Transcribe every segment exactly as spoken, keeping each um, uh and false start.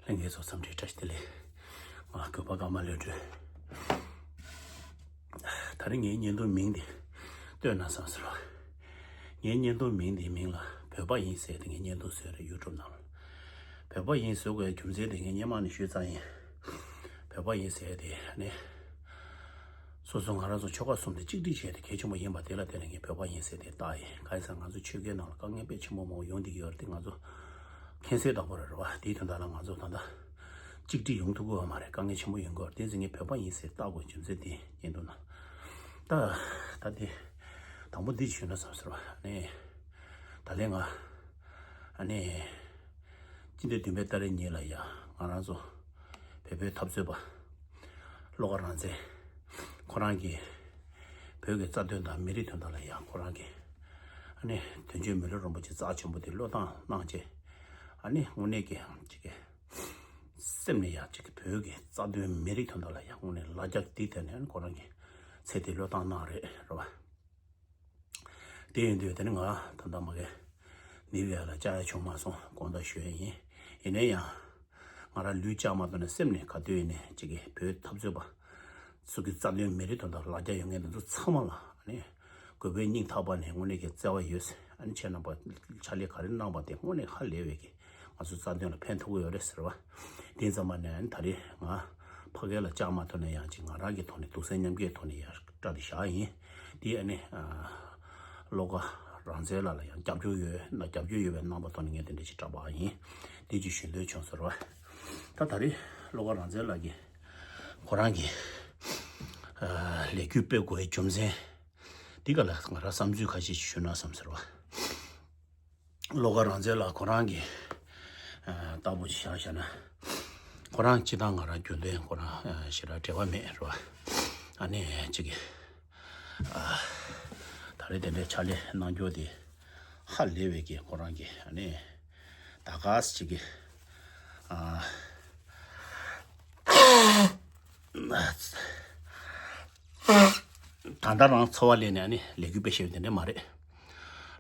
ལྷན་རྒྱས་ཚོ་འཚམས་འདྲི་བཀྲ་ཤིས་བདེ་ལེགས། ང་གུས་པ་ཀརྨ་བློ་གྲོས། ད་རིང་ངའི་བརྙན་ཐུང་མིང་འདི་བཏོན་ན་བསམ་ཟེར་བ། ངའི་བརྙན་ཐུང་མིང་འདིའི་མིང་ལ་བོད་པ་ཡིན་ཟེར་ཏེ་ངས་བརྙན་ཐུང་བཟོས་རེད་ཡུ་ཊུབ་ནང་ལ། བོད་པ་ཡིན་བཟོ་དགོས་རྒྱུ་མཚན་དེ་ངས་སྔོན་མ་ནས་ཞུས་ཚར་ཡིན། བོད་པ་ཡིན་ཟེར་དེ་ནི། སོ་སོ་ང་རང་ཚོ་ཆོལ་ཁ་གསུམ་དེ་གཅིག་སྒྲིལ་བྱས་ཏེ་གལ་ཆེན་པོ་ཡིན་པ་དེ་ལ་བརྟེན་ནས་ངས་བོད་པ་ཡིན་ཟེར་དེ་བཏགས་ཡིན། གང་ཡིན་ཟེར་ན་ང་ཚོ་ཆོལ་ཁའི་ནང་ལ་དཀའ་ངལ་དཔེ་ཆེན་པོ་མང་པོ་ཡོང་བསྡད་ཀྱི་ཡོད་རེད་དེ་ང་ཚོ་མཁྱེན་གསལ་དག་པོ་རེད་རེད་བ། དེའི་དོན་དག་ལ་ང་ཚོ་ད་ལྟ་གཅིག་སྒྲིལ་ཡོང་ཐུབ་ཀྱི་ཡོད་མ་རེད། དཀའ་ངལ་ཆེན་པོ་ཡོང་གི་ཡོད་རེད། དེ་ཚེ་ངས་བོད་པ་ཡིན་ཟེར་བཏགས་དགོས་རྒྱུ་མཚན་དེ་ཉན་འདུག་ན། ད་ད་དེ་དང་པོ་འདི་ཞུས་ན་བསམ་ཟེར་བ་ནས། ད་ལན་ང་ཨ་ནི། སྤྱི་ཟླ་བདུན་པའི་ཏ་རིག་གཉིས་ལ་ཡ་ང་རང་ཚོ་བོད་པའི་འཐབ་རྩོད་པ་བློ་དགའ་རང་བཙན་ཁོ་རང་གིས་བོད་ཀྱི་རྩ་དོན་དང་མི་རིགས་དོན་དག་ལ་ཡ་ཁོ་རང་གིས་ཨ་ནི་དོན་གཅོད་མི་ལུས་རིན་པོ་ཆེ་རྩ་ཆེན་པོ་དེ་བློས་བཏང་གནང་བྱས། ཨ་ནི་དངོས་གནས་ཀྱི་ཅིག་གི་སེམས་ནས་ཡ་ཅིག་གི་བོད་ཀྱི་རྩ་དོན་མི་རིགས་དོན་དག་ལ་ཡ་དངོས་གནས་ལ་རྒྱ་དེའི་ཐད་ནས་ཨ་ནི་ཁོ་རང་གིས་ཚེ་དེ་བློས་བཏང་གནང་རེད་རེད་བ། དེ་ཡིན་དུས་དེ་ནི་ང་ད་ལྟ་མ་གི་ནིའུ་ཡོག་ལ་བཅར་ཡ་བྱུང་མ་སོང་དགོངས་དག་ཞུ་ཡ་ཡིན། ཡིན་ན་ཡང་ང་རང་ལུས་བཅག་མ་ཐུབ་ན་སེམས་ནས་ག་དུས་ཡིན་ནའི་ཅིག་གི་བོད་འཐབ་རྩོད་པ་ཚོ་གི་རྩ་དོན་མི་རིགས་དོན་དག་ལ་རྒྱ་ཡོད་མཁན་དེ་ཚོ་ཚང་མ་ལ་ཨ་ནི་གུས་པའི་སྙིང་ཐག་པ་ནས་དངོས་གནས་ཀྱི་བརྩེ་བ་ཡོད། ཨ་ནི་ཁྱེད་རྣམ་པ་ཕྱག་ལས་ག་རེ་གནང་པ་དེ་དངོས་གནས་ཧ་ལས་པའི་གི་ང་ཚོའི་རྩ་དོན་ལ་ཕན་ཐོགས་ཀྱི་ཡོད་རེད་ཟེར་བ། དེ་ཙམ་པ་ནས་ཨ་ནི་ད་རེས་ང་ཕ་གི་ལ་བཅར་མ་ཐུབ་ན་ཡང་ཅིག་ང་རང་གི་ཐོག་ནས་སྡུག་སེམས་མཉམ་སྐྱེད་ཐོག་ནས་ཡར་སྐྲ་དེ་བཞག་ཡིན། དེ་ཨ་ནི་བློ་དགའ་རང་བཙན་ལགས་ལ་ཡང་རྒྱབ་སྐྱོར་ཡོད་ན་རྒྱབ་སྐྱོར་ཡོད་པའི་རྣམ་པ་ཐོག་ནས་ངས་དེ་འདྲ་ཞིག་སྐྲག་པ་ཡིན། དེ་ཅིག་ཞུ་འདོད་བྱུང་ཟེར་བ། ད་ད་རེས་བློ་དགའ་རང་བཙན་ལགས་ཀྱིས་ཁོ་རང་གི་ལས་འགུལ་སྤེལ་དགོས་པའི་རྒྱུ་མཚན་འདི་ག་ལ་ང་རང་བསམ་ཚུལ་ཁ་ཤས་ཤིག་ཞུ་ན་བསམ་ཟེར་བ། བློ་དགའ་རང་བཙན་ལགས་ཁོ་རང་གི་ལྟ་བུ་ཞིག་བཞག་བཞག་ན། ཁོ་རང་སྤྱི་བཏང་ང་རང་རྒྱུན་ལྡན་ཁོ་རང་ཞེ་དྲག་འབྲེལ་བ་མེད་རེད་བ། ཨ་ནི་གཅིག་གི་ད་རེས་དེ་འདྲའི་ཕྱག་ལས་གནང་རྒྱུ་དེ་ཧ་ལས་པའི་གི་ཁོ་རང་གི་ཨ་ནི་ད་ག་ས་གཅིག་གི་ད་ལྟ་རང་འཚོ་བ་ལས་ནས་ཨ་ནི་ལས་འགུལ་སྤེལ་ཤེས་པ་དེ་འདྲ་མ་རེད།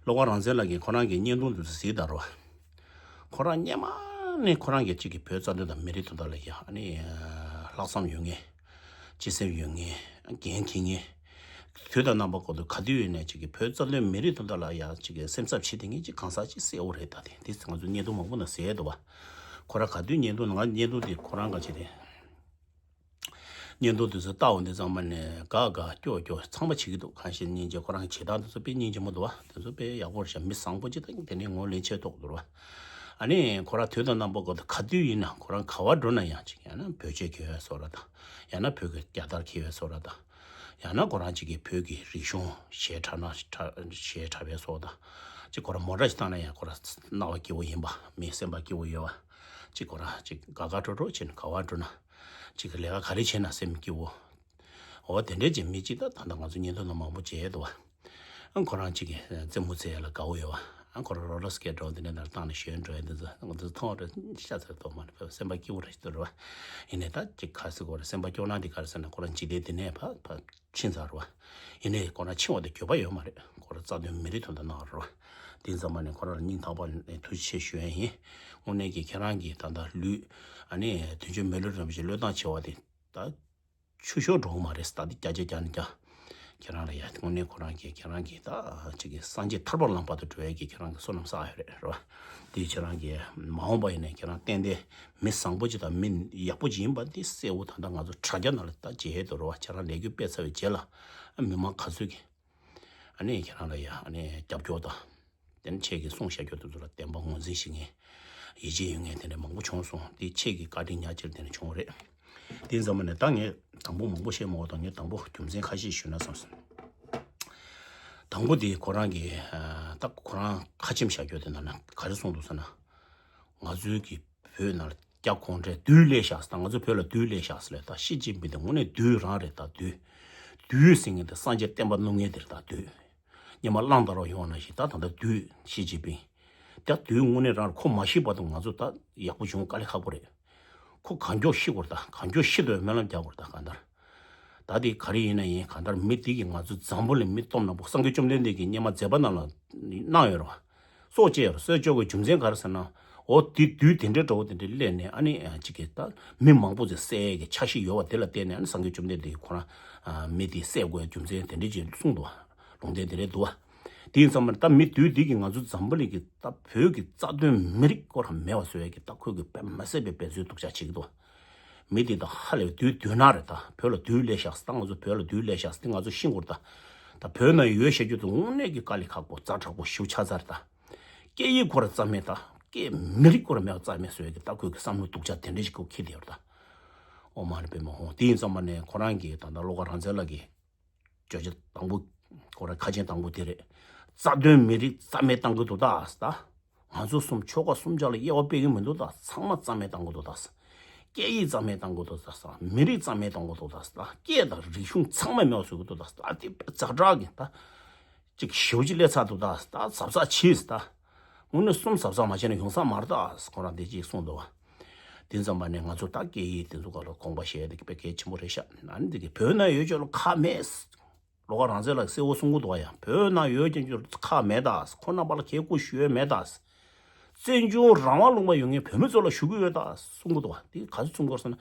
བློ་དགའ་རང་བཙན་ལགས་ཀྱིས་ཁོ་རང་གི་བརྙན་ཐུང་དུ་གཟིགས་དང་རོ། ཁོ་རང་སྔོན་མ་ནས་ཁོ་རང་གི་གཅིག་གི་བོད་རྩ་དོན་དང་མི་རིགས་དོན་དག་ལ་ཡ་ཨ་ནི་ལྷག་བསམ་ཡོད་མཁན། གཅེས་སེམས་ཡོད་མཁན། འགན་འཁྱེར་མཁན། དུས་དང་རྣམ་པ་ཀུན་ཏུ་ག་དུས་ཡིན་ནའི་གཅིག་གི་བོད་རྩ་དོན་མི་རིགས་དོན་དག་ལ་ཡ་གཅིག་གི་སེམས་འཚབ་བྱེད་དེ་ངེས་ཅིག་གང་ཟག་ཅིག་གསལ་བོ་རེད། ད་དེ་དེ་ང་ཚོ་བརྙན་ཐུང་མང་པོ་ནང་གཟིགས་ཡས་འདུག་བ། ཁོ་རང་ག་དུས་བརྙན་ཐུང་ང་བརྙན་ཐུང་དེ་ཁོ་རང་ག་བྱེད་དེ། བརྙན་ཐུང་དེ་ཚོ་ལྟ་འོང་དུས་ཙམ་པ་ནས་དགའ་དགའ་སྐྱོ་སྐྱོ་ཚང་མ་བྱེད་ཀྱི་འདུག་གང་ཞིག་སྙིང་རྗེ་ཁོ་རང་གི་བྱེད་སྟངས་དེ་ཚོ་དཔེ་སྙིང་རྗེ་མོ་འདུག་བ། དེ་ཚོ་དཔེ་ཡག་པོ་རེད་ཤག་མི་བཟང་པོ་ཅིག་དང་དེ་ནས་ངོ་ལེན་ཆེ་ཐོག་འདུག་བ། ཨ་ནི་ཁོ་རང་དུས་དང་རྣམ་པ་ཀུན་ཏུ་ག་དུས་ཡིན་ན་ཁོ་རང་ག་བ་འགྲོ་ན་ཡང་ཅིག་ཡང་ན་བོད་ཆས་གྱོན་ཡས་བཟོ་འདྲ་དང་། ཡང་ན་བོད་ཀྱི་རྒྱལ་དར་འཁྱེར་ཡས་བཟོ་འདྲ་དང་། ཡང་ན་ཁོ་རང་ཅིག་གིས་བོད་ཀྱི་རིག་གཞུང་གཞས་འཁྲབ་ན་གཞས་འཁྲབ་ཡས་བཟོ་དང་། ཅིག་ཁོ་རང་མོ་ཊ་ཞིག་བཏང་ན་ཡང་ཁོ་རང་སྣང་བ་སྐྱིད་པོ་ཡིན་པ་མི་སེམས་པ་སྐྱིད་པོ་ཡོད་པ། ཅིག་ཁོ་རང་ཅིག་དགའ་དགའ་སྤྲོ་སྤྲོ་བྱས་ནས་ག་བ་འགྲོ་ན། ཅིག་གི་ལས་ཀ་ག་རེ་བྱས་ན་སེམས་སྐྱིད་པོ། འོ་དེ་འདྲའི་ཅིག་མི་གཅིག་ད་ད་ལྟ་ང་ཚོ་བརྙན་ཐུང་ནང་མང་པོ་མཇལ་ཡས་འདུག་བ། ཨ་ཁོ་རང་གཅིག་གིས་རྩེད་མོ་རྩེ་ཡ་ལ་དགའ་བོ་ཡོད་བ། ཨ་ཁོ་རང་རོ་ལོ་སི་ཀེ་ཊི་འདྲ་བོ་འདི་འདྲ་ནང་བཏང་ནས་ཞོན་འགྲོ་ཡ་འདི་ཚོ་ང་ཚོ་མཐོང་བ་ཤ་ཚ་ཐོག་མ་རེད། སེམས་པ་སྐྱིད་པོ་རེད་ཞིག་འདུག་རེད་བ། ཡིན་ནའི་ད་ཅིག་ག་ཟེར་དགོས་རེད། སེམས་པ་སྐྱོ་སྣང་འདི་ག་རེ་ཟེར་ན་ཁོ་རང་འཇིག་རྟེན་འདི་ནས་ཕར་ཕར་ཕྱིན་ཚར་རེད་བ། ཡིན་ནའི་ཁོ་རང་ཕྱིན་པ་དེ་འགྱོད་པ་ཡོད་མ་རེད། ཁོ་རང་རྩ་དོན་མི་རིགས་དོན་དག་གནང་བ་རེད་བ། དེ་ཙམ་པ་ནས་ཁོ་རང་ལ་སྙིང་ཐག་པ་ནས་ཐུགས་རྗེ་ཆེ་ཞུ་ཡ་ཡིན། དངོས་གནས་ཀྱི་ཁྱེད་རང་གིས་ད་ལྟ་ལུས་ཨ་ནི་དོན་གཅོད་མི་ལུས་རིན་པོ་ཆེ་བློས་བཏང་བྱས་པ་དེ་ད། ཆུ་ཤོར་འགྲོ་གི་མ་རེད། ད་འདི་བརྒྱ་ཆ་བརྒྱ་ནས་བརྒྱ། ཁྱེད་རང་ལ་ཡ་དངོས་གནས་ཁོ་རང་གིས་ཁྱེད་རང་གིས་ད་ཅིག་གི་སངས་རྒྱས་ཐར་པ་ལམ་བར་དུ་འགྲོ་ཡས་ཀྱི་ཁྱེད་རང་གི་བསོད་ནམས་བསགས་ཡོད་རེད་རེད་བ། དེ་ཁྱེད་རང་གིས་མ་འོངས་པ་ཡིན་ནའི་ཁྱེད་རང་ཏན་ཏན་མི་བཟང་པོ་ཅིག་དང་མི་ཡག་པོ་ཅིག་ཡིན་པ་འདི་གསལ་བོ་ད་ལྟ་ང་ཚོ་དྲ་རྒྱ་ནང་ལ་ད་མཇལ་ཡས་འདུག་རེད་བ། ཁྱེད་རང་ལས་འགུལ་སྤེལ་ཚར་བའི་རྗེས་ལ་མི་མང་ག་ཚོད་ཀྱིས་ཨ་ནི་ཁྱེད་རང་ལ་ཡ་ཨ་ནི་རྒྱབ་སྐྱོར་དང་། དེ་ནས་ཁྱེད་ཀྱིས་གསུངས་བཞག་རྒྱུ་དེ་ཚོ་ལ་བདེན་པ་ངོས་འཛིན་ཞུ་མཁན། ཡིད་ཆེས་ཡོད་མཁན་དེ་འདྲ་མང་པོ་བྱུང་སོང་། དེ་ཁྱེད་ཀྱི་བཀའ་དྲིན་ཉག་གཅིག་དེ་འདྲ་བྱུང་བ་རེད། དེ་ཙམ་པ་ནས་ད་ངས་དང་པོ་མང་པོ་བཤད་མ་དགོས། ད་ངས་དང་པོ་རྒྱུ་མཚན་ཁ་ཤས་ཞུས་ན་བསམ་སོང་། དང་པོ་དེ་ཁོ་རང་གིས་ད་ཁོ་རང་ཁ་ཆེམས་བཞག་རྒྱུ་དེ་ནང་ན་ག་རེ་གསུངས་འདུག་ཟེར་ན། ང་ཚོའི་གི་བོད་ནང་ལ་རྒྱ་གུང་ཁྲན་བདུད་སླེབས་བཞག་ཟེར། ད་ང་ཚོ་བོད་ལ་བདུད་སླེབས་བཞག་ཟེར་ལབ། ད་ཞི་ཅིན་ཕིང་དེ་དངོས་གནས་བདུད་རང་རེད། ད་བདུད། བདུད་ཟེར་མཁན་དེ་སངས་རྒྱས་བསྟན་པ་བསྣུབ་མཁན་དེ་རེད། ད་བདུད། སྔོན་མ་གླང་དར་བ་ཡོང་བ་ནང་བཞིན་ད་ད་ལྟ་བདུད་ཞི་ཅིན་ཕིང་། ད་བདུད་དངོས་གནས་རང་རེད། ཁོ་མ་ཤི་བར་དུ་ང་ཚོ་ད་ཡག་པོ་བྱུང་དཀའ་ལས་ཁག་པོ་རེད། ཁོ་གང་མགྱོགས་ཤི་དགོས་རེད། ད་གང་མགྱོགས་ཤི་ཐུབ་པའི་སྨོན་ལམ་རྒྱག་དགོས་རེད། ད་གང་ལྟར། ད་དེ་ག་རེ་ཡིན་ན་ཡིན། གང་ལྟར་མི་དེ་གིས་ང་ཚོ་འཛམ་བུ་གླིང་མི་སྟོང་ཕྲག་སྟོང་གསུམ་སངས་རྒྱས་བཅོམ་ལྡན་འདས་ཀྱིས་སྔོན་མ་མཛད་པ་རྣམས་ལ་གནང་ཡོད་རེད་བ། སྲོག་བཅད་ཡོད་རེད། སྲོག་བཅད་དགོས་རྒྱུ་མཚན་ག་རེ་ཟེར་ན། འོ་དེ་བདུད་དེ་འདྲའི་འདྲ་བོ་དེ་འདྲ་སླེབས་ནས་ཨ་ནི་ཅིག་གིས་ད་མི་མང་པོ་ཅིག་བསད་ཀྱི་འཆར་གཞི་ཡོད་པ་དེ་ལ་བརྟེན་ནས་ཨ་ནི་སངས་རྒྱས་བཅོམ་ལྡན་འདས་ཀྱིས་ཁོ་རང་མི་དེ་བསད་དགོས་རྒྱུ་མཚན་དེ་འདྲ་ཅིག་གསུངས་འདུག་ལུང་བསྟན་དེ་འདྲ་འདུག་བ། དེ་ཡིན་ཙང་མ་ད་མི་བདུད་འདི་གིས་ང་ཚོ་འཛམ་བུ་གླིང་གི་ད་བོད་ཀྱི་རྩ་དོན་མི་རིགས་སྐོར་མེད་པ་བཟོ་ཡ་གི་ད་ཁོས་གི་དཔེ་མ་སྲིད་པའི་འབད་རྩོལ་སྡུག་ཅག་བྱེད་ཀྱི་འདུག་བ། མི་དེ་ད་ཧ་ལས་བདུད་བདུད་ནག་རེད། ད་བོད་ལ་བདུད་སླེབས་ཤག་ད་ང་ཚོ་བོད་ལ་བདུད་སླེབས་ཤག་དེ་ང་ཚོ་ཤི་འགོར། ད་ད་བོད་ནང་ཡོད་བཤད་རྒྱུ་དེ་དངོས་གནས་ཀྱི་དཀའ་ལས་ཁག་པོ་ཛ་དྲག་པོ་ཞེ་པོ་ཆགས་ཚར། ད་སྐད་ཡིག་ཁོ་ར་རྩ་མེད། ད་སྐད་མི་རིགས་ཁོ་ར་མེད་པ་རྩ་མེད་བཟོ་ཡ་གི་ད་ཁོས་གི་བསམ་བློ་སྡུག་ཅག་དེ་འདྲ་ཞིག་ཁོ་འཁྱེར་བསྡད་ཡོད། ད་ཨོ་མ་ཎི་པདྨེ་ཧཱུྃ། དེ་ཡིན་ཙང་མ་ནས་ཁོ་རང་གིས་ད་ལྟ་བློ་དགའ་རང་བཙན་ལགས་ཀྱིས་བརྗོད་བྱ་དང་པོ་ཁོ་ར་ཁ་ཆེམས་དང་པོ་དེ་རེད། རྩ་དོན་མི་རིགས་རྩ་མེད་བཏང་གི་འདུག་ད་ཟེར། ད་ང་ཚོ་གསུམ་ཆོལ་ཁ་གསུམ་ཆ་ལ་དབྱེ་བ་སྤེལ་གི་མི་འདུག་ད། ཚང་མ་རྩ་མེད་བཏང་གི་འདུག་ད་ཟེར། སྐད་ཡིག་རྩ་མེད་བཏང་གི་འདུག་ད་ཟེར། མི་རིགས་རྩ་མེད་བཏང་གི་འདུག་ད་ཟེར། ད་སྐད་དང་རིག་གཞུང་ཚང་མ་མེད་པ་བཟོ་གི་འདུག་ད་ཟེར། ད་དེ་དཔེ་ཛ་དྲག་གི་ད་ཅིག་ཞེ་པོ་ཅིག་སླེབས་ཚར་འདུག་ད་ཟེར། ད་གཟབ་གཟབ་བྱེད་ཟེར། ད་དངོས་གནས་གསུམ་གཟབ་གཟབ་མ་བྱས་ན་ཡོང་ས་མ་རེད་ད་ཟེར་ཁོ་རང་དེ་ཅིག་གསུངས་འདུག་བ། དེ་ཙམ་པ་ནས་ང་ཚོ་ད་སྐད་ཡིག་དེ་ཚོ་སྒང་ལ་དགོངས་པ་བཞེས་ཡ་དེ་དཔེ་གལ་ཆེན་པོ་རེད་ཤག་ཨ་ནི་དེ་གི་བོད་ནང་ཡོད་ཆོག་ལ་ཁག་མེད། བློ་དགའ་རང་བཙན་ལགས་གསལ་བོ་གསུང་གི་འདུག་བ། ཡང་བོད་ནང་ཡོད་ཀྱང་ཁག་མེད་ད། ཁོ་རྣམ་པ་ལ་གལ་ཁུ་ཞུ་ཡོད་མེད་ད། བཙན་བྱོལ་རང་དབང་ལུང་པ་ཡོད་མཁན་བོད་མི་ཚོ་ལ་ཞུ་གི་ཡོད་ད་གསུང་གི་འདུག་བ། དེ་ག་ཚོད་གསུང་གི་ཡོད་ཟེར་ན།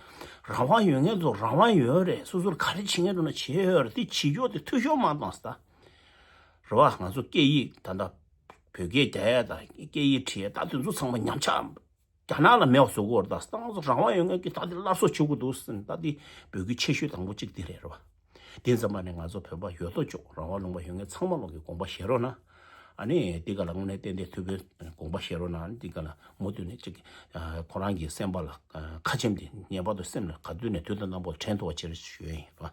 རང་དབང་ཡོད་མཁན་ཚོ་རང་དབང་ཡོད་རེད། སོ་སོར་ག་རེ་བྱེད་མཁན་འདུག་ན་བྱེད་ཡོད་རེད། དེ་བྱེད་ཕྱོགས་དེ་འཐུས་ཤོར་མ་བཏང་ཟེར་ད། རེད་བ། ང་ཚོ་སྐད་ཡིག་ད་ལྟ་བོད་སྐད་རྒྱག་ཡ་དང་སྐད་ཡིག་བྲིས་ཡ་ད་དེ་ཚོ་ཚང་མ་ཉམས་ཆག་རྒྱ་ནག་ལ་མེད་པ་བཟོ་གི་ཡོད་རེད་ད། ད་ང་ཚོ་རང་དབང་ཡོད་མཁན་གྱིས་ད་དེ་སླར་གསོ་བྱེད་དགོས་འདུག་ཟེར་ནས་ད་དེ་འབོད་སྐུལ་ཆེ་ཤོས་དང་པོ་གཅིག་དེ་རེད། རེད་བ། དེ་ཙམ་པ་ནས་ང་ཚོ་བོད་པ་ཡོད་དོ་ཅོག་རང་དབང་ལུང་པ་ཡོད་མཁན་ཚང་མ་ལོག་གི་དགོངས་པ་བཞེས་རོགས་གནང་། ཨ་ནི་འདི་ག་ལ་དངོས་གནས་ཏན་ཏན་ཐུགས་ཕན་དགོངས་པ་བཞེས་རོགས་གནང་། ཨ་ནི་འདི་ག་ལ་མུ་མཐུད་ནས་ཅིག་ཁོ་རང་གི་སེམས་པ་ལ་ཁ་ཆེམས་དེ་ངེས་པར་དུ་སེམས་ལ་ག་དུས་ནས་དུས་དང་རྣམ་པར་དྲན་ཐུབ་པ་བྱེད་རོགས་ཞུ་ཡ་ཡིན། རེད་བ།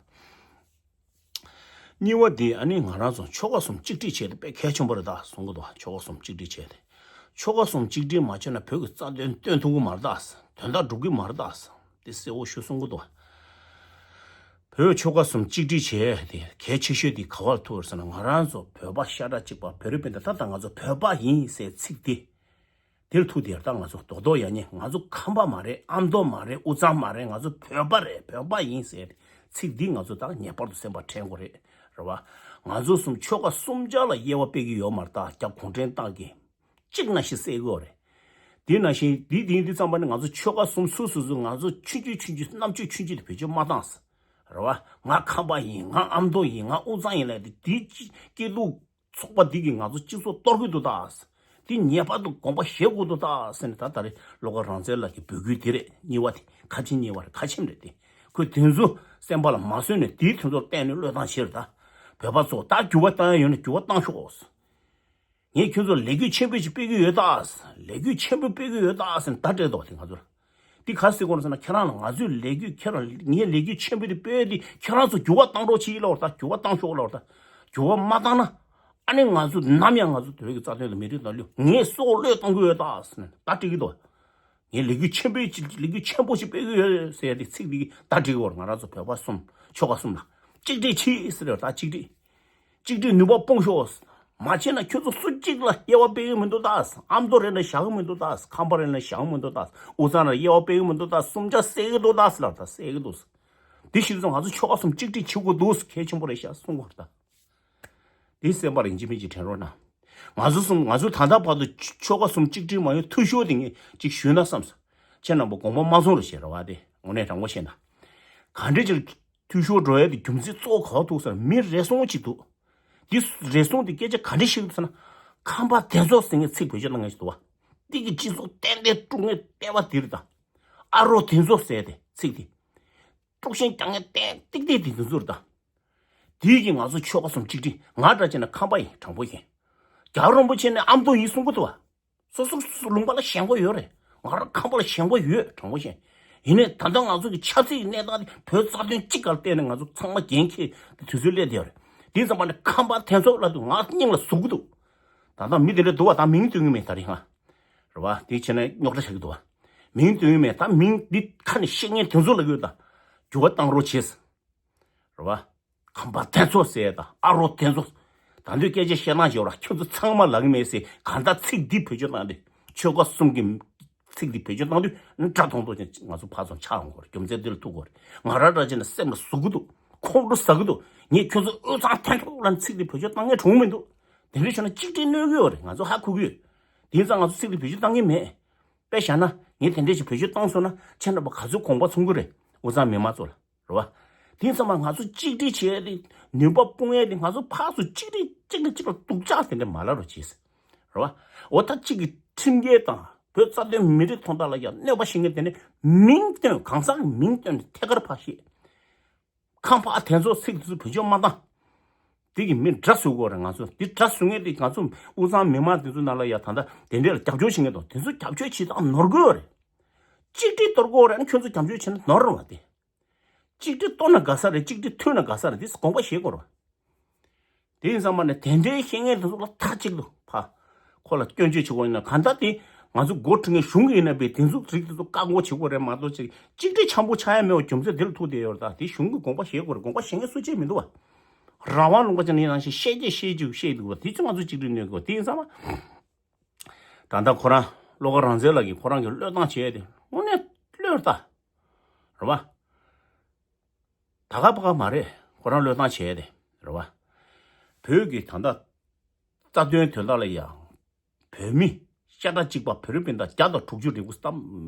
གཉིས་པ་དེ་ཨ་ནི་ང་རང་ཚོ་ཆོལ་ཁ་གསུམ་གཅིག་སྒྲིལ་བྱས་ཏེ་དཔེ་གལ་ཆེན་པོ་རེད་ད་གསུང་གི་འདུག་ཆོལ་ཁ་གསུམ་གཅིག་སྒྲིལ་བྱས་ཏེ། ཆོལ་ཁ་གསུམ་གཅིག་སྒྲིལ་མ་བྱས་ན་བོད་ཀྱི་རྩ་དོན་སྟོན་ཐུབ་ཀྱི་མ་རེད་ད། དོན་དག་འགྲུབ་ཀྱི་མ་རེད་ད། དེ་གསལ་བོ་ཞུ་གསུང་གི་འདུག་བོད་ཆོལ་ཁ་གསུམ་གཅིག་སྒྲིལ་བྱས་ཏེ་གལ་ཆེ་ཤོས་དེ་ག་བར་ཐུག་ཟེར་ན། ང་རང་ཚོ་བོད་པ་ཤ་ཁྲག་གཅིག་པ་བོད་རིགས་སྤུན་ཟླ་ད་ལྟ་ང་ཚོ་བོད་པ་ཡིན་ཟེར་ཚིག་དེ། དེར་ཐུག་དེར་ད་ང་ཚོ་རྡོག་རྡོག་ཡ་ཉེ་ང་ཚོ་ཁམས་པ་མ་རེད། ཨ་མདོ་མ་རེད། དབུས་གཙང་མ་རེད། ང་ཚོ་བོད་པ་རེད། བོད་པ་ཡིན་ཟེར་ཚིག་འདི་ང་ཚོ་ད་ངེས་པར་དུ་སེམས་པ་དྲན་དགོས་རེད། རེད་བ། ང་ཚོ་གསུམ་ཆོལ་ཁ་གསུམ་ཆ་ལ་དབྱེ་བ་སྤེལ་གྱི་ཡོད་མ་རེད་ད། རྒྱ་གུང་ཁྲན་ཏང་གིས་གཅིག་ནང་བཞིན་བསད་ཀྱི་ཡོད་རེད། དེ་ནང་བཞིན་འདི་འདི་འདི་ཙམ་པ་ནི་ང་ཚོ་ཆོལ་ཁ་གསུམ་སུ་སུ་སུ་ང་ཚོ་ཆུང་ཆུང་ཆུང་ཆུང་རྣམ་དཔྱོད་ཆུང་ཆུང་དེ་བེད་སྤྱོད་མ་བཏང་ཟེར། རེད་བ། ང་ཁམས་པ་ཡིན། ང་ཨ་མདོ་ཡིན། ང་དབུས་གཙང་ཡིན་ལབ་དེ་དེ་སྐྱིད་སྡུག་ཚོགས་པ་འདི་གིས་ང་ཚོ་སྤྱི་ཚོགས་གཏོར་གི་འདུག་ད། འདི་ངེས་པར་དུ་དགོངས་པ་བཞེས་དགོས་འདུག་ད་ཟེར་ནས་ད་ད་རེས་བློ་དགའ་རང་བཙན་ལགས་ཀྱི་འབོད་སྐུལ་འདི་རེད། གཉིས་པ་དེ་ཁ་ཆེམས་གཉིས་པ་རེད། ཁ་ཆེམས་རེད་དེ། ཁོས་དེ་ཚོ་སེམས་པ་ལ་མ་བཟོད་ནས་དེའི་དོན་དུ་བལྟས་ནས་བློས་བཏང་བྱེད་རེད་ད། བོད་པ་ཚོ་ད་འགྱུར་བ་བཏང་ཡ་ཡོད་ན་འགྱུར་བ་བཏང་ཤོག་ངས་ཁྱོད་ཚོ་ལས་འགུལ་ཆེན་པོ་ཞིག་སྤེལ་གི་ཡོད་ད། ལས་འགུལ་ཆེན་པོ་སྤེལ་གི་ཡོད་ད་ཟེར་ནས་ད་སྤྲད་འདུག་དེ་ང་ཚོར། འདི་ག་ཟེར་དགོས་ན་ཟེར་ན། ཁྱེད་རང་ལ་ང་ཚོས་ལས་འགུལ་ཁྱེད་རང་ངས་ལས་འགུལ་ཆེན་པོ་དེ་སྤེལ་ཏེ་ཁྱེད་རང་ཚོ་འགྱུར་བ་བཏང་རོགས་བྱེད་ལབ་པ་རེད་ད། འགྱུར་བ་བཏང་ཤོག་ལབ་པ་རེད་ད། འགྱུར་བ་མ་བཏང་ན་ཨ་ནི་ང་ཚོ་ནམ་ཡང་ང་ཚོ་བོད་ཀྱི་རྩ་དོན་དང་མི་རིགས་དང་ལུས་ངས་སྲོག་བློས་གཏོང་གི་ཡོད་ད་ཟེར་ནས་ད་སྤྲད་ཀྱི་འདུག་ངས་ལས་འགུལ་ཆེན་པོ་ཞིག་ལས་འགུལ་ཆེན་པོ་ཞིག་སྤེལ་གི་ཡོད་ཟེར་ཏེ་ཚིག་འདི་གིས་ད་སྤྲད་ཀྱི་ཡོད་རེད། ང་རང་ཚོ་བོད་པ་གསུམ་ཆོལ་ཁ་གསུམ་ལ་གཅིག་སྒྲིལ་བྱེད་ཟེར་ཡོད་ད། གཅིག་སྒྲིལ། གཅིག་སྒྲིལ་ནུས་པ་སྤུངས་ཤོག་མ་བྱས་ན་ཁྱོད་ཚོ་སུ་གཅིག་ལ་དབྱེ་བ་སྤེལ་གི་མི་འདུག་ད། ཨ་མདོ་རེད་ན་བཞག་གི་མི་འདུག་ད། ཁམས་པ་རེད་ན་བཞག་གི་མི་འདུག་ད། དབུས་གཙང་ལ་དབྱེ་བ་སྤེལ་གི་མི་འདུག་ད། གསུམ་ཆ་བསད་གི་འདུག་ད་ཟེར་ལབ་ད། བསད་གི་འདུག་དེ་བཞིན་དུ་ང་ཚོ་ཆོལ་ཁ་གསུམ་གཅིག་སྒྲིལ་བྱེད་དགོས་འདུག་གལ་ཆེན་པོ་རེད་ཤག་གསུང་གི་ཡོད་རེད་ད། དེ་སེམས་པ་ལ་ཡིན་གཅིག་མིན་གཅིག་དྲན་རོགས་གནང་། ང་ཚོ་གསུམ་ང་ཚོ་ད་ལྟ་བར་དུ་ཆོལ་ཁ་གསུམ་གཅིག་སྒྲིལ་མ་ཡོང་འཐུས་ཤོར་དེ་ངས་གཅིག་ཞུས་ན་བསམས། ཁྱེད་རྣམ་པ་དགོངས་པ་མ་ཚོམ་རོགས་བྱེད། རེད་བ། དེ་དངོས་གནས་དྲང་པོ་བཤད་ན། ག་འདྲ་ཅིག་འཐུས་ཤོར་འགྲོ་ཡ་དེ་རྒྱུ་མཚན་གཙོ་བོ་ག་པར་ཐུག་ཟེར་ན། མི་རེ་ཟུང་ཅིག་འདུག་འདི་རེ་ཟུང་དེ་སྐད་ཆ་ག་འདྲ་བཤད་ཀྱི་འདུག་ཟེར་ན། ཁམས་པ་དེ་ཚོ་ཟེར་མཁན་ཚིག་བེད་སྤྱོད་གཏོང་མཁན་ཞིག་འདུག་བ། འདི་གི་སྤྱི་ཚོགས་ཏན་ཏན་དཀྲུག་མཁན་ལྟེ་བ་འདི་རེད་ད། ཨ་རོ་དེ་ཚོ་ཟེར་ཏེ་ཚིག་དེ། དཀྲུག་ཤིང་རྒྱག་མཁན་ཏན་ཏིག་ཏིག་དེ་དེ་ཚོ་རེད་ད། དེ་གིས་ང་ཚོ་ཆོལ་ཁ་གསུམ་གཅིག་སྒྲིལ། ང་འདྲ་བྱས་ན་ཁམས་པ་ཡིན། དྲང་པོ་བཤད། རྒྱལ་བ་རིན་པོ་ཆེ་ནི་ཨ་མདོ་ཡིན་གསུང་གི་འདུག་བ། སོ་སོ་སོ་སོ་ལུང་པ་ལ་ཞེན་ཁོག་ཡོད་རེད། ང་རང་ཁམས་པ་ལ་ཞེན་ཁོག་ཡོད། དྲང་པོ་བཤད། ཡིན་ནའི་ད་ལྟ་ང་ཚོ་གི་ཆབ་སྲིད་ཀྱི་གནས་སྟངས་དེ་བོད་རྩ་དོན་གཅིག་ག་ལ་བལྟས་ནས་ང་ཚོ་ཚང་མ་འགན་འཁྱེར་དུས་ཚོད་སླེབས་བསྡད་ཡོད་རེད། དེ་ཙམ་པ་ནས་ཁམས་པ་དེ་ཚོ་ལབ་དུས་ང་སྙིང་ལ་ཟུག་གི་འདུག་ད་ལྟ་མི་དེ་འདྲ་འདུག་བ། ད་མིང་སྟོན་གི་མེད་ད་རིང་ང་། རེད་བ། དེ་བྱས་ན་རྙོག་དྲ་ཆགས་ཀྱི་འདུག་བ། མིང་སྟོན་གི་མེད། ད་མིང་འདི་ཁ་ནས་བཤད་མཁན་དེ་ཚོ་ལབ་ཀྱི་ཡོད་ད། འགྱུར་བ་བཏང་རོགས་བྱེད། རེད་བ། ཁམས་པ་དེ་ཚོ་ཟེར་དང་ཨ་རོ་དེ་ཚོ། ད་འདོད་སྐད་ཆ་བཤད་སྟངས་བྱེད་ར་ཁྱོད་ཚོ་ཚང་མ་ལབ་ཀྱི་མེད་ཟེར། གང་ལྟར་ཚིག་འདི་བེད་སྤྱོད་བཏང་དུས་ཆོལ་ཁ་གསུམ་གྱི་ཚིག་འདི་བེད་སྤྱོད་བཏང་དུས་ནི་དགྲ་མཐོང་མཐོང་ཅན་ང་ཚོ་ཕར་ཚུར་ཆགས་འོང་གི་རེད། རྒྱུ་མཚན་འདི་ལ་ཐུག་གི་རེད། ང་རང་འདྲ་བྱས་ན་སེམས་ལ་ཟུག་གི་འདུག་ཁོང་ཁྲོ་ཟ་གི་འདུག་ངས་ཁྱོད་ཚོ་དབུས་གཙང་འཐེན་ཐོག་ལ་ཚིག་འདི་བེད་སྤྱོད་བཏང་མཁན་གྲོངས་མི་འདུག་དེ་འདྲ་བྱས་ན་གཅིག་སྒྲིལ་གནོད་གི་ཡོད་རེད། ང་ཚོ་ཧ་གོ་གི་ཡོད། དེ་ཡིན་ཙང་ང་ཚོ་ཚིག་འདི་བེད་སྤྱོད་བཏང་མཁན་མེད། དཔེ་བཞག་ན་ངས་དེ་འདྲས་ཞིག་བེད་སྤྱོད་བཏང་སོང་ན་ཁྱེད་རྣམ་པ་ག་ཚོད་དགོངས་པ་ཚོམ་གི་རེད། དབུས་གཙང་མི་མང་ཚོ་ལ། རེད་བ། དེ་ཚང་མ་ང་ཚོ་གཅིག་སྒྲིལ་བྱེད་ཡ་དེ་ནུས་པ་སྤུངས་ཡ་དེ་ང་ཚོ་ཕར་ཚུར་གཅིག་སྒྲིལ་གཅིག་གིས་གཅིག་ལ་སྡུག་ཅག་དེ་འདྲས་མ་ལབ་རོགས་གྱིས། རེད་བ། འོ་ད་གཅིག་གི་ཁྲིམས་འགལ་དང་བོད་རྩ་དོན་མི་རིགས་དོན་དག་ལ་ཡང་གནོད་པ་བྱེད་མཁན་དེ་ནས་མིང་བཏོན། གང་ཟག་གི་མིང་བཏོན་ནས་ཐད་ཀར་ཕར་བཤད། ཁམས་པ་དེ་ཚོ་ཚིག་དེ་ཚོ་བེད་སྤྱོད་མ་བཏང་། དེ་གི་མི་དགྲ་བཟོ་དགོས་རེད། ང་ཚོ་དེ་དགྲ་བཟོ་མཁན་དེ་ང་ཚོ་དབུས་གཙང་མི་མང་དེ་ཚོ་ནང་ལ་ཡ་ད་ལྟ་དེ་འདྲས་ལ་རྒྱབ་སྐྱོར་བྱེད་མཁན་དང་དེ་ཚོ་རྒྱབ་སྐྱོར་བྱེད་སྟངས་ནོར་དགོས་རེད། གཅིག་སྒྲིལ་གཏོར་དགོས་རེད། ཨ་ནི་ཁྱོད་ཚོ་རྒྱབ་སྐྱོར་བྱེད་ན་ནོར་བ་དེ། གཅིག་སྒྲིལ་གཏོར་ན་དགའ་ས་རེད། གཅིག་སྒྲིལ་མཐུན་ན་དགའ་ས་རེད། དེ་དགོངས་པ་བཞེས་དགོས་རེད། དེ་ཡིན་ཙང་མ་ནས་དེ་འདྲའི་བཤད་མཁན་དེ་ཚོ་ལ་མཐའ་གཅིག་ཏུ་ཕ་ཁོ་ལ་སྐྱོན་བརྗོད་བྱེད་དགོས་ཡིན་ན་གང་ལྟར་དེ་ང་ཚོ་འགོ་ཁྲིད་མཁན་གཞུང་གི་ཡིན་ན་པས་དེ་ཚོ་རིགས་དེ་ཚོ་བཀག་འགོག་བྱེད་དགོས་རེད་མ་གཏོགས་ཅིག་གཅིག་སྒྲིལ་འཆམ་པོ་ཆགས་ཡ་མེད་པ་རྒྱུ་མཚན་དེ་ལ་ཐུག་བསྡད་ཡོད་རེད། ད་དེ་གཞུང་གི་དགོངས་པ་བཞེས་དགོས་རེད། དགོངས་པ་བཞེས་མཁན་སུ་གཅིག་མི་འདུག་བ། རང་དབང་ལུང་པ་ཅན་ནི་ནང་བཞིན་བཤད་རྒྱུ་བཤད་རྒྱུ་བཤད་འདུག་བ། དེ་ཚོ་ང་ཚོ་གཅིག་སྒྲིལ་གནོད་དགོས། དེ་ཡིན་ཙང་མ། ད་ལྟ་ཁོ་རང་བློ་དགའ་རང་བཙན་ལགས་ཀྱིས་ཁོ་རང་གི་བློས་བཏང་བྱས་ཏེ་དངོས་གནས་བློས་བཏང་། རེད་བ། ད་ག་པ་ག་མ་རེད། ཁོ་རང་བློས་བཏང་བྱས་ཏེ། རེད་བ། བོད་ཀྱི་ད་ལྟ་རྩ་དོན་དོན་དག་ལ་ཡང་བོད་མི་ཤ་ཁྲག་གཅིག་པ་བོད་རིགས་སྤུན་ཟླ་བརྒྱ་དང་དྲུག་ཅུ་རེ་དགུ་བསམ་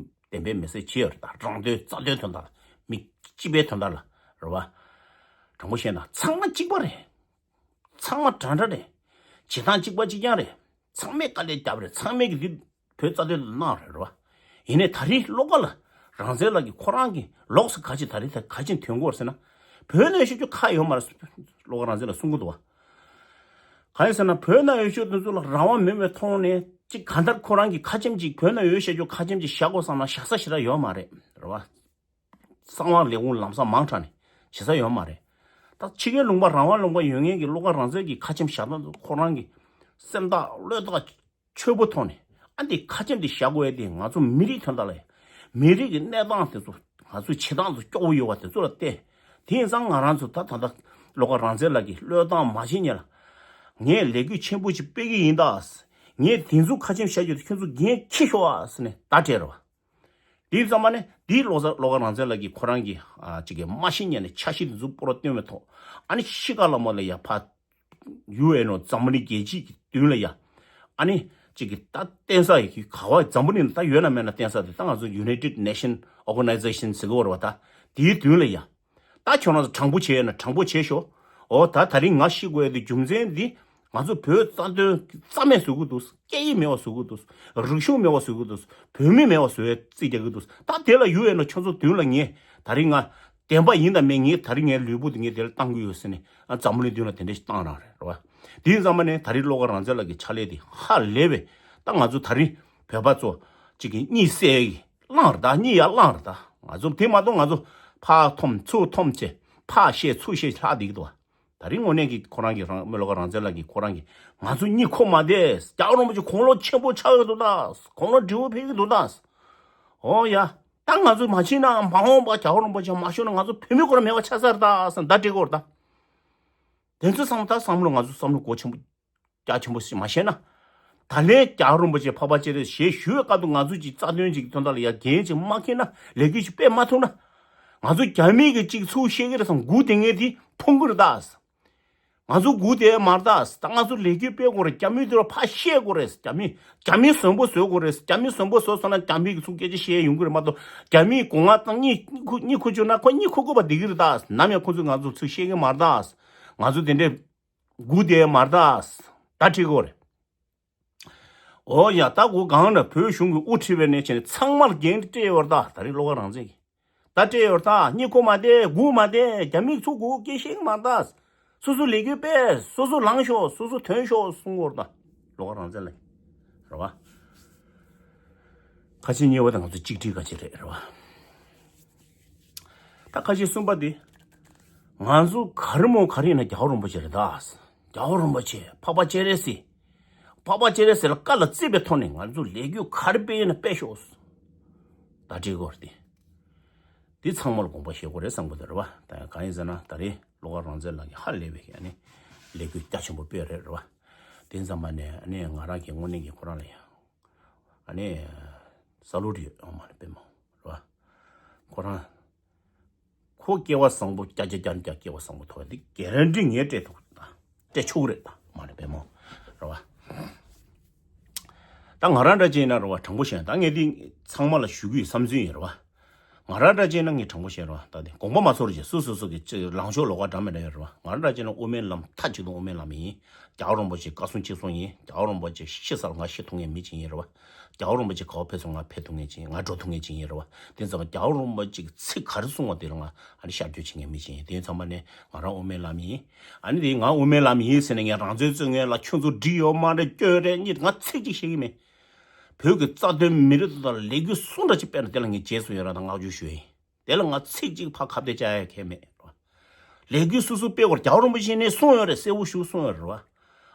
གཏན་པའི་མི་སེར་བྱས་ཡོད་རེད། ད་རང་དོན་རྩ་དོན་དོན་དག་ལ་མི་སྤྱི་པའི་དོན་དག་ལ། རེད་བ། དྲང་པོ་བཤད་ན་ཚང་མ་གཅིག་པ་རེད། ཚང་མ་འདྲ་འདྲ་རེད། བྱེད་སྟངས་གཅིག་པ་གཅིག་རྐྱང་རེད། ཚང་མས་དཀའ་ལས་བརྒྱབ་རེད། ཚང་མས་ཀྱི་འདི་བོད་རྩ་དོན་ལ་གནང་རེད། རེད་བ། ཡིན་ནའི་ད་རེས་བློ་དགའ་ལགས་རང་བཙན་ལགས་ཀྱིས་ཁོ་རང་གི་ལོགས་སུ་ག་ཅི་ད་རེས་ད་ག་ཅི་ཐོན་གོ་རེད་ཟེར་ན། བོད་ནང་བཤད་རྒྱུ་ཁ་ཡོད་མ་རེད། བློ་དགའ་རང་བཙན་ལགས་གསུང་གི་འདུག་བ། གང་ཡིན་ཟེར་ན་བོད་ནང་ཡོད་ཤོས་དེ་ཚོ་ལ་རང་དབང་མེད་པའི་ཐོག་ནས་ཅིག་གང་ལྟར་ཁོ་རང་གི་ཁ་ཆེམས་ཅིག་བོད་ནང་ཡོད་བཤད་རྒྱུ་ཁ་ཆེམས་ཅིག་བཞག་དགོས་བསམ་ན་བཞག་ས་ཞེ་དྲག་ཡོད་མ་རེད། རེད་བ། གསང་བ་ལས་ཁུངས་ལམ་སང་མང་དྲགས་ནས་བྱེད་ས་ཡོད་མ་རེད། ད་ཕྱི་རྒྱལ་ལུང་པ་རང་དབང་ལུང་པ་ཡོད་མཁན་གྱི་བློ་དགའ་རང་བཙན་གྱི་ཁ་ཆེམས་བཞག་སྟངས་དེ་ཁོ་རང་གི་སེམས་ཐག་བློས་ཐག་ཆོད་པོ་ཐོག་ནས་ཨ་འདི་ཁ་ཆེམས་འདི་བཞག་དགོས་ཡ་དེ་ང་ཚོ་མི་རིགས་དོན་དག་ལ་ཡ། མི་རིགས་ཀྱི་གནས་སྟངས་དེ་ཚོ་ང་ཚོའི་བྱེད་སྟངས་ཚོ་སྐྱོ་བོ་ཡོད་པ་དེ་ཚོ་ལ་བལྟས། དེ་ཡིན་ཙང་ང་རང་ཚོ་ད་ད་ལྟ་བློ་དགའ་རང་བཙན་ལགས་ཀྱིས་བློས་བཏང་མ་བྱེད་ཉེ་ལ། ངས་ལས་འགུལ་ཆེན་པོ་ཞིག་སྤེལ་གྱི་ཡིན་ད། ངས་དེ་ཚོ་ཁ་ཆེམས་བཞག་རྒྱུ་དེ་ཁྱོད་ཚོ་འགན་འཁྱེར་ཤོག་ཨ་ཟེར་ནས་བརྡ་སྤྲད་རེད་བ། དེའི་ཙམ་པ་ནས་དེའི་བློ་བཟང་བློ་དགའ་རང་བཙན་ལགས་ཀྱིས་ཁོ་རང་གི་ཨ་ཅིག་གི་མ་ཤི་ཉེ་ནས་འཆར་གཞི་དེ་ཚོ་སྤོ་རོ་བཏོན་པའི་ཐོག་ཨ་ནི་ཤི་ཀ་ལ་མོ་ལ་ཡ་ཕ་ཡུ་ཨེན་ཨོ་འཛམ་བུ་གླིང་རྒྱལ་སྤྱི་གི་མདུན་ལ་ཡ། ཨ་ནི་ཅིག་གི་ད་བསྟན་ས་ཡི་གི་ག་བ་འཛམ་བུ་གླིང་ལ་ད་ཡོད་ན་མེད་ན་བསྟན་ས་དེ་ད་ང་ཚོ་United Nation Organization ཟེར་གི་ཡོད་རེད་བ། ད་དེའི་མདུན་ལ་ཡ། ད་ཁྱོད་རང་ཚོ་དྲང་པོ་བྱས་ན་དྲང་པོ་བྱས་ཤོག་འོ་ད་ད་རིང་ང་ཤི་དགོས་ཡ་དེ་རྒྱུ་མཚན་འདི་ང་ཚོ་བོད་རྩ་དོན་རྩ་མེད་བཟོ་གི་འདུག་སྐད་ཡིག་མེད་པ་བཟོ་གི་འདུག་རིག་གཞུང་མེད་པ་བཟོ་གི་འདུག་བོད་མི་མེད་པ་བཟོ་ཡ་རྩིས་རྒྱག་གི་འདུག་ད་དེ་ལ་ཡུ་ཨེན་ལ་ཁྱོད་ཚོ་མདུན་ལ་ངས་ད་རིང་ང་བདེན་པ་ཡིན་དང་མིན་ངས་ད་རིང་ངའི་ལུས་པོ་དེ་ངས་དེ་ལ་བཏང་གི་ཡོད་ཟེར་ནས་ཨ་འཛམ་བུ་གླིང་མདུན་ལ་དེ་འདྲ་ཞིག་བཏང་རང་རེད་རེད་བ། དེ་ཡིན་ཙང་མ་ནས་ད་རིང་བློ་དགའ་རང་བཙན་ལགས་ཀྱི་ཕྱག་ལས་དེ་ཧ་ལས་པས། ད་ང་ཚོ་ད་རིང་བོད་པ་ཚོ་གཅིག་གི་གཉིད་སད་ཀྱི་བླངས་རེད་ད། གཉིད་ཡར་བླངས་རེད་ད། ང་ཚོ་དེ་མ་གཏོགས་ང་ཚོ་ཕར་འཐོམ་ཚུར་འཐོམ་བྱས་ཕར་བཤད་ཚུར་བཤད་ལྷག་བསྡད་ཀྱི་འདུག་བ། ད་རིང་དངོས་གནས་ཀྱི་ཁོ་རང་གི་རང་བློ་དགའ་རང་བཙན་ལགས་ཀྱིས་ཁོ་རང་གིས་ང་ཚོ་གཉིད་ཁུག་མ་བསྡད། རྒྱལ་བ་རིན་པོ་ཆེ་དགུང་ལོ་ཆེན་པོ་ཆགས་ཀྱི་འདུག་ད། དགུང་ལོ་བགྲེས་པོ་ཕེབས་ཀྱི་འདུག་ད། ཨོ་ཡ། ད་ང་ཚོ་མ་ཕྱིན་ན་མ་འོངས་པ་རྒྱལ་བ་རིན་པོ་ཆེ་མ་བཞུགས་ན་ང་ཚོ་བོད་མི་ཁོ་རང་མེད་པ་ཆགས་ཚར་ད་ཟེར་བརྡ་སྤྲད་ཀྱི་ཡོད་རེད་ད། དེ་ཚོ་ཚང་མ་ད་བསམ་བློ་ང་ཚོ་བསམ་བློ་གོ་ཆེན་པོ་རྒྱ་ཆེན་པོ་ཞིག་མ་བཤད་ན། ད་ལན་རྒྱལ་བ་རིན་པོ་ཆེ་འཕགས་པ་སྤྱན་རས་གཟིགས་ཞེས་ཞུ་བའི་སྐབས་དུ་ང་ཚོ་ཅིག་རྩ་དོན་ཅིག་གི་དོན་དག་ལ་ཡ་འགན་ཅིག་མ་འཁྱེར་ན་ལས་འགུལ་ཅིག་སྤེལ་མ་ཐུབ་ན། ང་ཚོ་རྒྱ་མི་གི་ཅིག་ཚུར་བཤད་ཀྱི་རེད་བསམ་སྒུག་བསྡད་མཁན་དེ་མཐོང་གི་རེད་ད། ང་ཚོ་སྒུག་བསྡད་མ་རེད་ད། ད་ང་ཚོ་ལས་འགུལ་སྤེལ་དགོས་རེད། རྒྱ་མི་དེ་ལ་ཕར་བཤད་དགོས་རེད། རྒྱ་མི་རྒྱ་མི་བཟང་པོ་བཟོ་དགོས་རེད། རྒྱ་མི་བཟང་པོ་བཟོ་སོང་ན་རྒྱ་མི་གི་ཚུར་སྐད་ཆ་བཤད་ཡོང་གི་རེད་མ་གཏོགས་རྒྱ་མིའི་སྒོ་ང་བཏང་གཉིད་གཉིད་ཁུག་གཉིད་ཁུག་བཅུག་ན་ཁོ་གཉིད་ཁུག་དགོས་པ་འདི་གི་རེད་ད། ནམ་ཡང་ཁོ་ཚོས་ང་ཚོ་ཚུར་བཤད་གི་མ་རེད་ད། ང་ཚོ་དེ་འདྲས་སྒུག་བསྡད་མ་རེད་ད། ད་ཁྲིད་དགོས་རེད། ཨོ་ཡ། ད་གོ་གང་ན་བོད་གཞུང་གི་དབུ་ཁྲིད་པའི་ནས་བྱས་ནས་ཚང་མར་འགན་སྤྲད་ཡོད་རེད་ད། ད་རེས་བློ་དགའ་རང་བཙན་གྱིས་ད་སྤྲད་ཡོད་རེད་ད། གཉིད་ཁུག་མ་བསྡད། སྒུག་མ་བསྡད། རྒྱ་མིས་ཚུར་སྒུག་སྐད་བཤད་གི་མ་རེད་ད། སོ་སོ་ལས་འགུལ་སྤེལ། སོ་སོ་ལངས་ཤོག་སོ་སོ་ཐོན་ཤོག་གསུང་གི་ཡོད་རེད་ད། བློ་དགའ་རང་བཙན་ལགས་རེད་བ། ཁ་ཆེ་གཉིས་པ་དེ་ང་ཚོ་གཅིག་སྒྲིལ་ཁ་ཆེ་རེད་རེད་བ། ད་ཁ་ཆེ་གསུམ་པ་དེ། ང་ཚོ་ག་རེ་མོ་ག་རེ་ཡིན་ན་རྒྱལ་བ་རིན་པོ་ཆེ་རེད་ད། རྒྱལ་བ་རིན་པོ་ཆེ་འཕགས་པ་སྤྱན་རས་གཟིགས། འཕགས་པ་སྤྱན་རས་གཟིགས་ལ་བཀའ་ལ་བརྩིས་པའི་ཐོག་ནས་ང་ཚོ་ལས་འགུལ་ག་རེ་སྤེལ་ཡིན་ན་སྤེལ་ཤོག་ད་འགྲིག་གོ་རེད་དེ། དེ་ཚང་མ་ལ་དགོངས་པ་བཞེས་དགོས་རེད་བསམ་གི་འདུག་རེད་བ། ད་གང་ཡིན་ཟེར་ན་ད་རེས་བློ་དགའ་རང་བཙན་ལགས་ཀྱིས་ཧ་ལས་པའི་ཨ་ནི་ལས་འགུལ་རྒྱ་ཆེན་པོ་སྤེལ་རེད་རེད་བ། དེ་ཙམ་མ་ནས་ཨ་ནི་ང་རང་གི་དངོས་གནས་ཀྱི་ཁོ་རང་ལ་ཡང་ཨ་ནི་ས་ལུགས་རེད་ཨ་མ་ནི་པད་མ་རེད་བ། ཁོ་རང་ཁོ་སྐལ་བ་བཟང་པོ་བརྒྱ་ཆ་བརྒྱ་ནས་བརྒྱ་སྐལ་བ་བཟང་པོ་ཐོབ་ཡ་དེ་གེ་རན་ཊི་ངས་སྤྲད་ཐུབ་ཀྱི་རེད་ད། སྤྲད་ཆོག་གི་རེད་ད་མ་ནི་པད་མ་རེད་བ། ད་ ད་ང་རང་འདྲ་བྱས་ན་རེད་བ། དྲང་པོ་བཤད་ན་ད་ངས་འདི་ཚང་མ་ལ་ཞུ་རྒྱུའི་བསམ་ཚུལ་ཡིན་རེད་བ། ང་རང་འདྲ་བྱས་ན་ངས་དྲང་པོ་བཤད་རེད་བ། ད་དེ་དགོངས་པ་མ་ཚོམ་རེད་བྱས། སོ་སོ་སོ་གི་ལངས་ཕྱོགས་ལོགས་ཀ་འདྲ་མི་འདྲ་ཡོད་རེད་བ། ང་རང་འདྲ་བྱས་ན་དབུ་མའི་ལམ་མཐའ་གཅིག་ཏུ་དབུ་མའི་ལམ་ཡིན། རྒྱལ་བ་རིན་པོ་ཆེ་བཀའ་གསུང་གཅིག་གསུང་ཡིན། རྒྱལ་བ་རིན་པོ་ཆེ་ཤི་ས་ལ་ང་ཤི་ཐུབ་མཁན་མི་གཅིག་ཡིན་རེད་བ། རྒྱལ་བ་རིན་པོ་ཆེ་ག་པར་ཕེབས་སོང་ང་ཕེབས་ཐུབ་མཁན་གཅིག་ཡིན། ང་འགྲོ་ཐུབ་མཁན་གཅིག་ཡིན་རེད་བ། དེ་ཙམ་རྒྱལ་བ་རིན་པོ་ཆེ་གི་ཚིག་ག་རེ་གསུང་བ་དེ་ལ་ང་ཨ་ནི་ཤར་བསྐྱོད་བྱེད་མཁན་མི་གཅིག་ཡིན། དེ་ཚང་མ་ནི་ང་རང་དབུ་མའི་ལམ་ཡིན། ཨ་ནི་དེ་ང་དབུ་མའི་ལམ་ཡིན་ཟེར་ནས་ངས་རང་བཙན་རྩོད་མཁན་ལ་ཁྱོད་ཚོ་འགྲིག་ཡོད་མ་རེད་སྐྱོན་རེད་གཉིས་ང་ཚིག་གཅིག་བཤད་ཀྱི་མེད། བོད་ཀྱི་རྩ་དོན་མི་རིགས་དང་ལས་འགུལ་སུ་འདྲ་ཅིག་སྤེལ་ན་དེ་ལ་ངས་རྗེས་སུ་ཡི་རང་དང་བསྔགས་བརྗོད་ཞུ་ཡ་ཡིན། དེ་ལ་ང་ཚིག་གཅིག་ཕར་ཁ་གཏད་བཅག་ཡ་གང་ཡང་མེད། ལས་འགུལ་སོ་སོ་སྤེལ་དགོས་རྒྱལ་བ་རིན་པོ་ཆེ་ནས་གསུངས་ཡོད་རེད། གསལ་པོ་ཞིག་གསུངས་ཡོད་རེད་བ།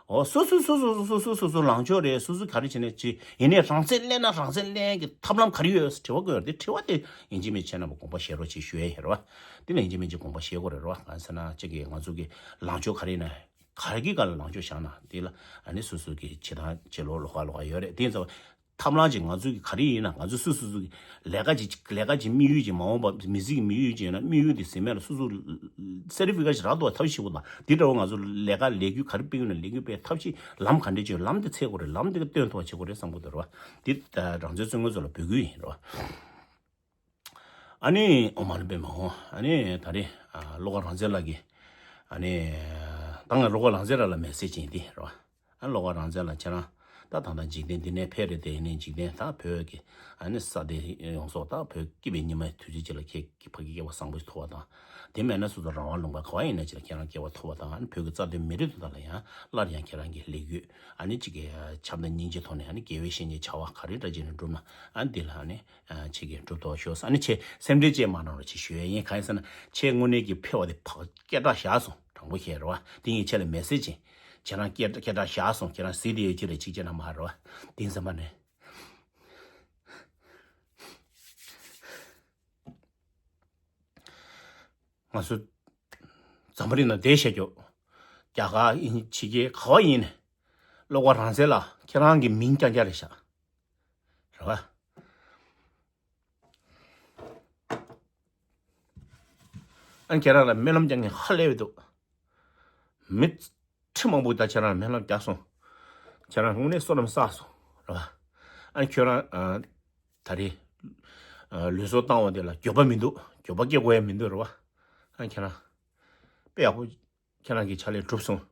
འོ་སོ་སོ་སོ་སོ་སོ་སོ་སོ་སོ་ལངས་ཕྱོགས་རེད། སོ་སོ་ག་རེ་བྱས་ནས་ཅི་ཡིན་ནའི་རང་བཙན་གླེང་ན་རང་བཙན་གླེང་གི་ཐབས་ལམ་ག་རེ་ཡོད་ཟེར་དྲི་བ་བཀོད་ཡོད་རེད། དེ་དྲི་བ་དེ་ཡིན་གཅིག་མིན་གཅིག་ནས་དགོངས་པ་བཞེས་རོགས་བྱེད་ཞུ་ཡ་ཡིན་རེད་བ། དེ་ལ་ཡིན་གཅིག་མིན་གཅིག་དགོངས་པ་བཞེས་དགོས་རེད་བ། གང་ཟེར་ན་གཅིག་གིས་ང་ཚོ་གི་ལངས་ཕྱོགས་ག་རེ་ཡིན་ན། ག་རེ་གི་སྒང་ལ་ལངས་ཕྱོགས་བཞག་ན་དེ་ལ་ཨ་ནི་སོ་སོ་གི་བྱེད་སྟངས་བྱེད་ལོག་ལོགས་ཀ་ལོགས་ཀ་ཡོད་རེད། དེ་ཡིན་ཙང་། ཐབས་ལམ་ཅིག་ང་ཚོ་གི་ག་རེ་ཡིན་ན་ང་ཚོ་སོ་སོ་སོ་གི་ལས་ཀ་ཅིག་ལས་ཀ་ཅིག་དམིགས་ཡུལ་ཅིག་མ་འོངས་པ་མི་ཚེ་གི་དམིགས་ཡུལ་ཅིག་ཡིན་ན་དམིགས་ཡུལ་དེ་ཟིན་མེད་ལ་སོ་སོ་སེ་རི་ཕི་ཀེ་ཤན་རག་ཐུབ་པ་ཐབས་ཤེས་དགོས་དང་། དེ་འདྲ་བོ་ང་ཚོ་ལས་ཀ་ལས་འགུལ་ག་རེ་སྤེལ་ཡོད་ན་ལས་འགུལ་སྤེལ་ཐབས་ཤེས་ལམ་ག་འདྲས་ཅིག་ལམ་དེ་འཚོལ་དགོས་རེད། ལམ་དེ་ག་སྟོན་ཐུབ་པ་བྱེད་དགོས་རེད་བསམ་གི་འདུག་རེད་བ། དེ་ད་རང་བཙན་རྩོད་མཁན་ཚོ་ལ་འབོད་སྐུལ་ཡིན་རེད་བ། ཨ་ནི་ཨོཾ་མ་ཎི་པདྨེ་ཧཱུྃ། ཨ་ནི་ད་རེས་ཨ་བློ་དགའ་རང་བཙན་ལགས་ཀྱིས་ཨ་ནི་ད་ང་བློ་དགའ་རང་བཙན་ལགས་ལ་མེ་སེ་ཇི་ཡིན་འདི་རེད་བ། ཨ་བློ་དགའ་རང་བཙན་ལགས་ཁྱེད་རང་ད་ད་ལྟ་འཇིག་རྟེན་འདི་ནས་ཕེབས་རེད། དེ་ནས་འཇིག་རྟེན་ད་བོད་ཀྱི་ཨ་ནི་ས་དེ་ཡོངས་རྫོགས་ད་བོད་སྐྱིད་པའི་ཉི་མའི་དུས་ཚོད་ཅིག་ལ་ཁྱེད་ཀྱི་ཕ་གི་སྐལ་བ་བཟང་པོ་ཞིག་ཐོབ་པ་དང་། དེ་མེད་ན་སོ་སོ་རང་དབང་ལུང་པ་ག་བ་ཡིན་ན་ཅིག་ལ་ཁྱེད་རང་སྐལ་བ་ཐོབ་པ་དང་། ཨ་ནི་བོད་ཀྱི་རྩ་དོན་མི་རིགས་དོན་དག་ལ་ཡང་སླར་ཡང་ཁྱེད་རང་གི་ལས་འགུལ་ཨ་ནི་ཅིག་གི་ཁྱབ་བརྡལ་སྙིང་རྗེའི་ཐོག་ནས་ཨ་ནི་དགེ་བའི་བཤེས་གཉེན་བྱ་བ་ག་རེ་འདྲ་ཅིག་ནས་བསྒྲུབ་ན་ཨ་ནི་འདི་ལ་ཨ་ནི། ཨ་ཁྱེད་ཀྱིས་གྲུབ་ཐོབ་ཤོག་ཨ་ནི་ཁྱེད་སེམས་ཁྲལ་ཅིག་མ་གནང་རོགས་ཅེས་ཞུ་ཡས་ཡིན། གང་ཡིན་ཟེར་ན་ཁྱེད་དངོས་གནས་ཀྱི་ཕེབས་པ་དེ་ཕ་སྐད་གྲགས་བཞག་སོང་། དྲང་པོ་བཤད་རེད་བ། དེ་ངས་ཁྱེད་ལ་མེ་སེ་ཇི་བྱས། ཁྱེད་རང་སྐད་སྐད་གྲགས་བཞག་སོང་། ཁྱེད་རང་གཟིགས་བསྡད་ཡོད་ཅི་རེད་གཅིག་བྱས་ན་མ་རེད་བ། དེ་ཡིན་ཙམ་པ་ནས་ང་ཚོ་འཛམ་བུ་གླིང་ནང་བསྡད་བཞག་རྒྱུ་རྒྱ་གར་ཡིན་ཕྱི་རྒྱལ་ག་བ་ཡིན་ནས་བློ་དགའ་རང་བཙན་ལགས་ཁྱེད་རང་གི་མིང་རྐྱང་རྐྱང་རེད་བཞག་རེད་བ། ཨ་ཁྱེད་རང་ལ་སྨོན་ལམ་རྒྱག་མཁན་ཧ་ལས་པའི་འདུག་མི་ཁྲི་མང་པོ་ད་ཁྱེད་རང་ལ་སྨོན་ལམ་རྒྱག་སོང་། ཁྱེད་རང་དངོས་གནས་བསོད་ནམས་བསགས་སོང་རེད་བ། ཨ་ཁྱོད་རང་ཨ་ད་རེས་ཨ་ལུས་སྲོག་བཏང་བ་དེ་ལ་འགྱོད་པ་མི་འདུག་འགྱོད་པ་སྐྱེ་དགོས་ཡ་མི་འདུག་རེད་བ། ཨ་ཁྱེད་རང་དཔེ་ཡག་པོ། ཁྱེད་རང་གི་ཕྱག་ལས་གྲུབ་སོང་།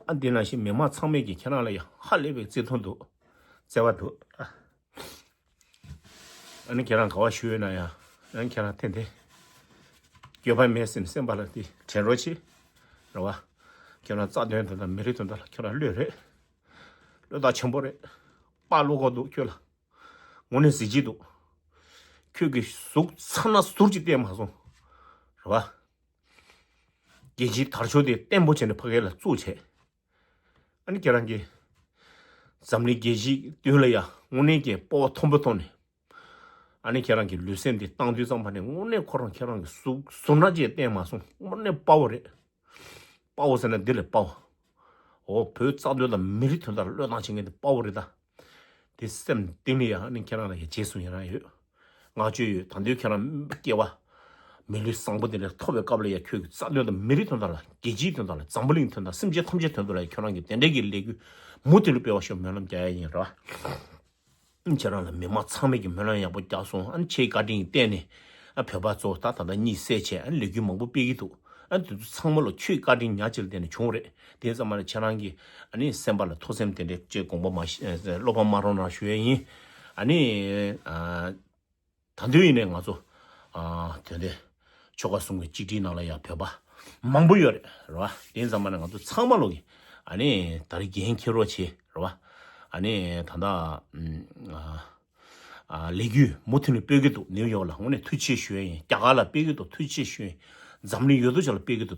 ཨ་འདི་ནང་བཞིན་མི་མང་ཚང་མས་ཀྱིས་ཁྱེད་རང་ལ་ཡང་ཧ་ལས་པའི་བརྩི་མཐོང་འདུག་བརྩེ་བ་འདུག་ཨ་ནི་ཁྱེད་རང་ག་བ་བཞུགས་ཡོད་ན་ཡང་ཨ་ནི་ཁྱེད་རང་ཏན་ཏན་འགྱོད་པ་མེད་ཟེར་ནས་སེམས་པ་ལ་དེ་དྲན་རོགས་བྱེད། རེད་བ། ཁྱེད་རང་རྩ་དོན་དོན་དང་མི་རིགས་དོན་དག་ལ་ཁྱེད་རང་བློས་རེད། བློས་ཐག་ཆེན་པོ་རེད། དཔའ་བློ་ཁོག་འདུག་ཁྱོད་ལ། དངོས་གནས་གཟི་བརྗིད་འདུག་ཁྱོད་ཀྱི་གཟུགས་ཚ་ན་ཟུར་གཅིག་བསྟན་མ་སོང་། རེད་བ། རྒྱལ་སྤྱིའི་དར་ལྕོག་དེ་བརྟན་པོ་བྱས་ནས་ཕ་གི་ལ་བཙུགས་བྱས། ཨ་ནི་ཁྱེད་རང་གིས་འཛམ་གླིང་རྒྱལ་སྤྱིའི་མདུན་ལ་ཡ་དངོས་གནས་ཀྱི་སྤོབས་པ་མཐོན་པོ་ཐོག་ནས། ཨ་ནི་ཁྱེད་རང་གི་ལུས་སེམས་དེ་བཏང་དུས་ཙམ་པ་ནས་དངོས་གནས་ཁོ་རང་ཁྱེད་རང་གི་གཟུགས་གཟུགས་སྣ་ཅིག་བསྟན་མ་སོང་། དངོས་གནས་དཔའ་བོ་རེད། དཔའ་བོ་ཟེར་ན་འདི་ལས་དཔའ་བོ། འོ་བོད་རྩ་དོན་དང་མི་རིགས་དོན་དག་ལ་བློས་བཏང་བྱེད་མཁན་དེ་དཔའ་བོ་རེད་ད། དེ་སེམས་གཏིང་ནས་ཡང་ཨ་ནི་ཁྱེད་རང་ལ་ཡང་རྗེས་སུ་ཡི་རང་ཡོད། བསྔགས་བརྗོད་ཡོད། ད་དུང་ཁྱེད་རང་སྐྱེ་བ་མི་ལུས་བཟང་པོ་དེ་འདྲ་ཐོབ་པའི་སྐབས་ལ་ཡང་ཁྱོད་ཀྱི་རྩ་དོན་དང་མི་རིགས་དོན་དག་ལ་རྒྱལ་སྤྱིའི་དོན་དག་ལ་འཛམ་བུ་གླིང་དོན་དག་སེམས་ཅན་ཐམས་ཅད་དོན་དུ་ལ་ཡང་ཁྱོད་རང་གི་དེ་འདྲའི་གི་ལས་འགུལ་མུ་མཐུད་ནས་སྤེལ་བ་ཤོག་སྨོན་ལམ་རྒྱག་ཡ་ཡིན་ར། ཁྱེད་རང་ལ་མི་མང་ཚང་མས་ཀྱི་སྨོན་ལམ་ཡག་པོ་རྒྱག་སོང་། ཨ་ནི་ཁྱེད་བཀའ་དྲིན་བརྟེན་ནས་ཨ་བོད་པ་ཚོ་ད་ད་ལྟ་གཉིད་སད་བྱས་ཨ་ནི་ལས་འགུལ་མང་པོ་སྤེལ་གྱི་འདུག་ཨ་ནི་དེ་ཚོ་ཚང་མ་ལ་ཁྱོད་བཀའ་དྲིན་ཉག་གཅིག་ལ་བརྟེན་ནས་བྱུང་རེད། དེ་ཙམ་མ་ནས་ཁྱེད་རང་གིས་ཨ་ནི་སེམས་པ་ལ་ཐུགས་སེམས་དེ་འདྲའི་ཅིག་དགོངས་པ་མ་བཞེས་བློ་ཕམ་མ་རོགས་གནང་ཞུ་ཡས་ཡིན། ཨ་ནི་ཨ། ད་དུང་ཡིན་ནའི་ང་ཚོ་ཨ་དེ་འདྲའི་ཆོལ་ཁ་གསུམ་གྱི་གཅིག་སྒྲིལ་ནང་ལ་ཡང་བོད་པ་མང་པོ་ཡོད་རེད་རེད་བ། དེ་ཙམ་མ་ནས་ང་ཚོ་ཚང་མ་ལོག་གི་ཨ་ནི་ད་རེས་འགན་འཁྱེར་རོགས་བྱེད་རེད་བ། ཨ་ནི་ད་ལྟ་ཨ་ཨ་ལས་འགུལ་མུ་མཐུད་ནས་སྤེལ་གྱི་འདུག་ནིའུ་ཡོག་ལ་དངོས་གནས་ཐུགས་རྗེ་ཆེ་ཞུ་ཡས་ཡིན། རྒྱ་གར་ལ་སྤེལ་གྱི་འདུག་ཐུགས་རྗེ་ཆེ་ཞུ་ཡས་ཡིན། འཛམ་གླིང་ཡོད་དོ་ཅོག་ལ་སྤེལ་གྱི་འདུག